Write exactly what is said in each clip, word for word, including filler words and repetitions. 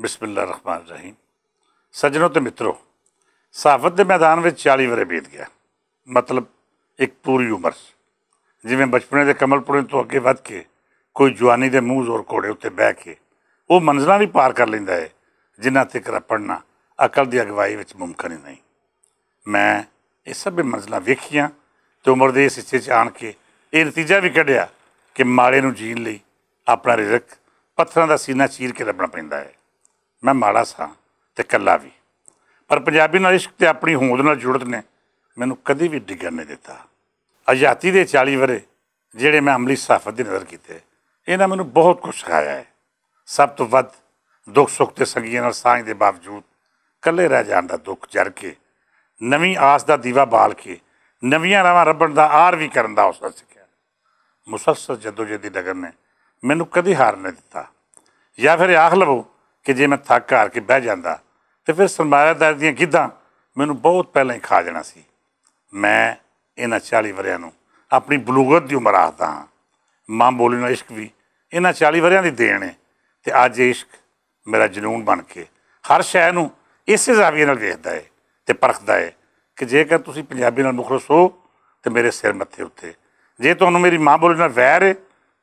بسم اللہ الرحمن الرحیم۔ سجنوں تے متروں، صحافت دے میدان وچ چالی ورے بیت گیا۔ مطلب، اک پوری عمر، جیویں بچپنے دے کمل پڑھنے توں اگے ودھ کے کوئی جوانی دے منہ زور کوڑے اتے بہہ کے او منزلاں وی پار کر لیندا ہے، جنہاں تے کرا پڑھنا عقل دی اگوائی وچ ممکن ہی نہیں۔ میں ایہہ سب منزلاں ویکھیاں، تے عمر دے اس حصے چ آن کے ایہہ نتیجہ وی کڈیا کہ ماڑے نوں جین لئی اپنا رزق پتھراں دا سینہ چیر کے لبنا پیندا ہے۔ میں ماڑا ساں، تے کلا وی، پر پنجابی نال عشق تے اپنی ہوند نال جڑت نے مینوں کدی وی ڈگن نہیں دتا۔ آزادی دے چالی ورے جیہڑے میں عملی صحافت دی نظر کیتے، انہاں مینوں بہت کچھ سکھایا ہے۔ سب توں ودھ دکھ سکھ تے سنگیاں نال سانجھ دے باوجود کلے رہ جان دا دکھ جر کے نویں آس دا دیوا بال کے نویاں راواں ربن دا آر وی کرن دا حوصلہ سکھیا۔ مسلسل جدوجہد دی ڈگر نے مینوں کدی ہار نہیں دتا۔ یا پھر آکھ لو کہ جے میں تھک ہار کے بہہ جاندا، تے پھر سرمایہ داری دیاں گدھاں مینوں بہت پہلاں ہی کھا جانا سی۔ میں انہاں چالی وریاں نوں اپنی بلوغت دی عمر آکھدا ہاں۔ ماں بولی نال عشق وی انہاں چالی وریاں دی دین ہے، تے اج یہ عشق میرا جنون بن کے ہر شے نوں اسے زاویے نال ویکھدا ہے تے پرکھدا ہے کہ جے کر تسی پنجابی نال مخلص ہو تے میرے سر متھے اتے، جے تانوں میری ماں بولی نال ویر ہے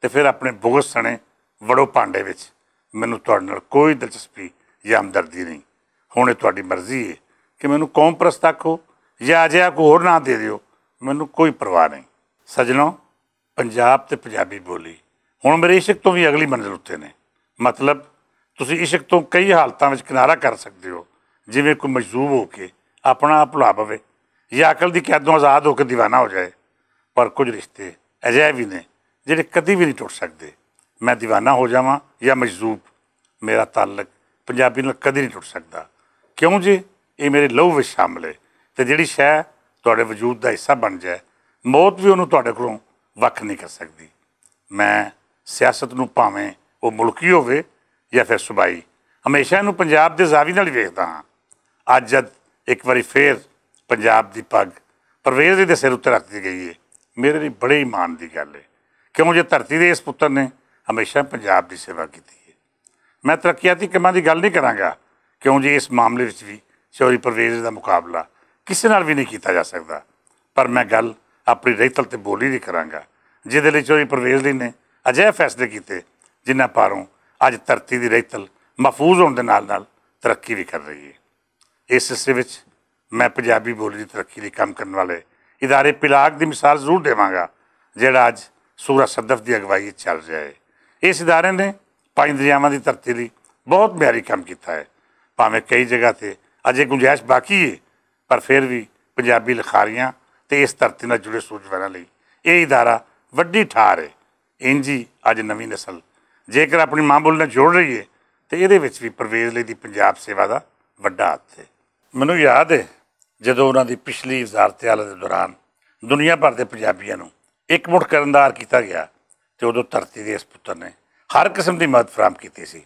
تے پھر اپنے بغض سنے وڑو پانڈے وچ، مینوں تہاڈے نال کوئی دلچسپی یا ہمدردی نہیں۔ ہن اے تہاڈی مرضی ہے کہ مینوں قوم پرست آکھو یا اجہا کوئی ہور ناں دے دیو، مینوں کوئی پرواہ نہیں۔ سجنو، پنجاب تے پنجابی بولی ہن میرے عشق توں وی اگلی منزل اتے نے۔ مطلب، تسی عشق توں کئی حالتاں وچ کنارہ کر سکدے ہو، جیویں کوئی مجذوب ہو کے اپنا آپ بھلا پوے یا عقل دی قیدوں آزاد ہو کے دیوانہ ہو جائے۔ پر کچھ رشتے اجہے وی نے جڑے کدی وی نہیں ٹوٹ سکدے۔ میں دیوانہ ہو جاواں یا مجذوب، میرا تعلق پنجابی نال کدی نہیں ٹوٹ سکدا، کیوں جے ایہہ میرے لہو وچ شامل ہے۔ تے جیہڑی شے تہاڈے وجود دا حصہ بن جائے، موت وی انہوں تہاڈے کولوں وکھ نہیں کر سکدی۔ میں سیاست نوں پاویں او ملکی ہووے یا فیر صوبائی، ہمیشہ انہوں پنجاب دے زاوی نال ویکھدا ہاں۔ اج جد اک واری فیر پنجاب دی پگ پرویز دے سر اتے رکھ دی گئی ہے، میرے لئی بڑے ایمان دی گل ہے، کیوں جے دھرتی دے اس پتر نے ہمیشہ پنجاب دی سیوا کیتی ہے۔ میں ترقیاتی کماں دی گل نہیں کراں گا، کیوں جے اس معاملے وچ وی چوری پرویز دا مقابلہ کسے نال وی نہیں کیتا جا سکدا۔ پر میں گل اپنی رہتل تے بولی دی کراں گا، جس دے لئی چوری پرویز لئی نے اجہے فیصلے کیتے، جنہاں پاروں اج دھرتی دی رہتل محفوظ ہون دے نال نال ترقی وی کر رہی ہے۔ اس حصے وچ میں پنجابی بولی دی ترقی لئی کم کرن والے ادارے پلاک دی مثال ضرور دیواں گا، جہڑا اج سورا صدف دی اگوائی وچ چل رہا ہے۔ اس ادارے نے پنج دریاواں دی دھرتی لئی بہت معیاری کم کیتا ہے۔ پاویں کئی جگہ تے اجے گنجائش باقی ہے، پر فیر وی پنجابی لکھاریاں تے اس دھرتی نال جڑے سوچ والاں لئی ایہہ ادارہ وڈی ٹھار ہے۔ اینجی اج نوی نسل جیکر اپنی ماں بولی نال جوڑ رہی ہے، تے ایہدے وچ وی پرویز لئی دی پنجاب سیوا دا وڈا ہتھ ہے۔ مینوں یاد ہے، جدوں انہاں دی پچھلی وزارت اعلیٰ دے دوران دنیا بھر دے پنجابیاں نوں اک مٹھ کرن دا آر کیتا گیا، تے ادوں دھرتی دے اس پتر نے ہر قسم دی مدد فراہم کیتی سی۔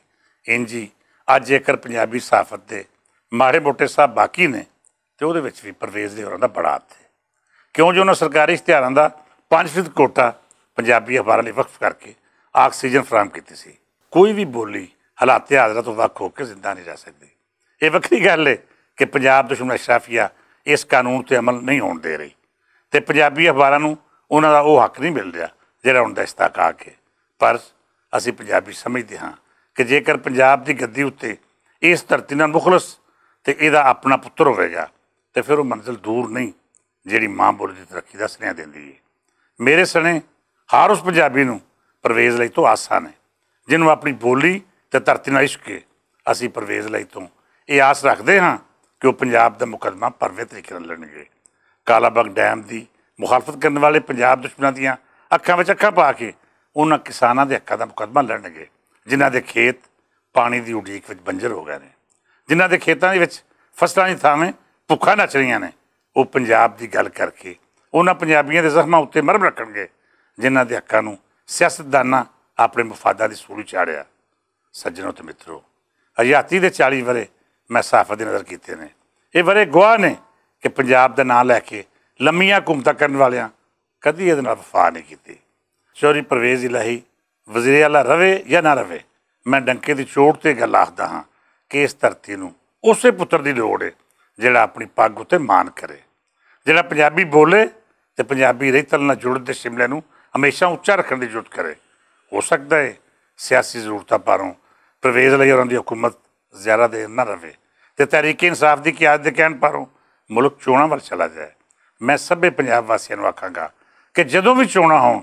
اینجی اج جیکر پنجابی صحافت دے ماڑے موٹے صاحب باقی نے، تے اوہدے وچ وی پرویز دے ہوراں دا بڑا ہتھ ہے، کیوں جو انہاں سرکاری اشتہاراں دا پنج فیصد کوٹا پنجابی اخباراں لئی وقف کر کے آکسیجن فراہم کیتی سی۔ کوئی وی بولی حالات حاضرہ توں وقف ہو کے زندہ نہیں رہ سکدی۔ ایہہ وکھری گل ہے کہ پنجاب دشمن اشرافیہ اس قانون تے عمل نہیں ہون دے رہی، تے پنجابی اخباراں نوں انہاں دا او حق نہیں مل رہا جہڑا انہاں دا استحقاق ہے۔ پر اسی پنجابی سمجھدے ہاں کہ جیکر پنجاب دی گدی اتے اس دھرتی نال مخلص تے ایہدا اپنا پتر ہووے گا، تے فیر او منزل دور نہیں جہڑی ماں بولی دی ترقی دا سنیہا دیندی ہے۔ میرے سنے ہر اس پنجابی نوں پرویز لئی توں آسان ہے، جنہوں اپنی بولی تے دھرتی نال عشق ہے۔ اسی پرویز لئی توں ایہہ آس رکھدے ہاں کہ او پنجاب دا مقدمہ پروے طریقے نال لڑنگے۔ کالا بگ ڈیم دی مخالفت کرن والے پنجاب دشمناں دیاں اکھاں وچ اکھاں پا کے انہاں کساناں دے حقاں دا مقدمہ لڑنگے، جنہاں دے کھیت پانی دی اڈیک وچ بنجر ہو گئے نے، جنہاں دے کھیتاں دے وچ فصلاں دی تھاویں بھکھاں نچ رہیاں نے۔ او پنجاب دی گل کر کے انہاں پنجابیاں دے زخماں اتے مرم رکھنگے، جنہاں دے حقاں نوں سیاستداناں اپنے مفاداں دی سولی چاڑھیا۔ سجنوں تے متروں، حیاتی دے چالی ورے میں صحافت دی نظر کیتے نے۔ ایہہ ورے گواہ نے کہ پنجاب دا ناں لے کے لمیاں حکومتاں کرن والیاں کدی ایہدے نال وفا نہیں کیتی۔ چوری پرویز الہی وزیر اعلیٰ روے یا نہ روے، میں ڈنکے دی چوٹ تے گل آکھدا ہاں کہ اس دھرتی نوں اسے پتر دی لوڑ ہے جڑا اپنی پگ اتے مان کرے، جڑا پنجابی بولے تے پنجابی رہتل نال جڑن دے شملے نوں ہمیشہ اچا رکھن دی جرت کرے۔ ہو سکدا ہے سیاسی ضرورتاں پاروں پرویز علی اور ان دی حکومت زیادہ دیر نہ رہے تے تحریک انصاف دی قیادت دے کہن پاروں ملک چوناں ول چلا جائے۔ میں سبھے پنجاب واسیاں نوں آکھاں گا کہ جدوں وی چوناں ہون،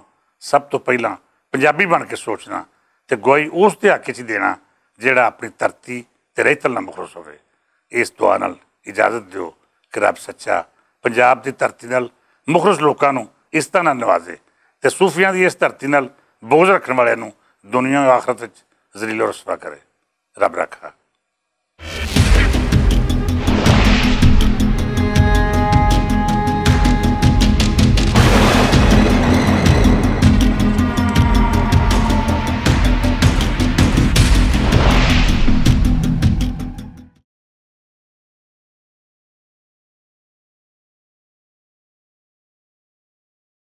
سب توں پہلاں پنجابی بن کے سوچنا تے گواہی اس دے حق وچ دینا جڑا اپنی دھرتی تے رہتل نال مخلص ہوئے۔ اس دعا نال اجازت دیو کہ رب سچا پنجاب دی دھرتی نال مخلص لوکاں نوں اس طرح نال نوازے تے صوفیاں دی اس دھرتی نال بغض رکھن والے نوں دنیا و آخرت وچ ذلیل و رسوا کرے۔ رب رکھا۔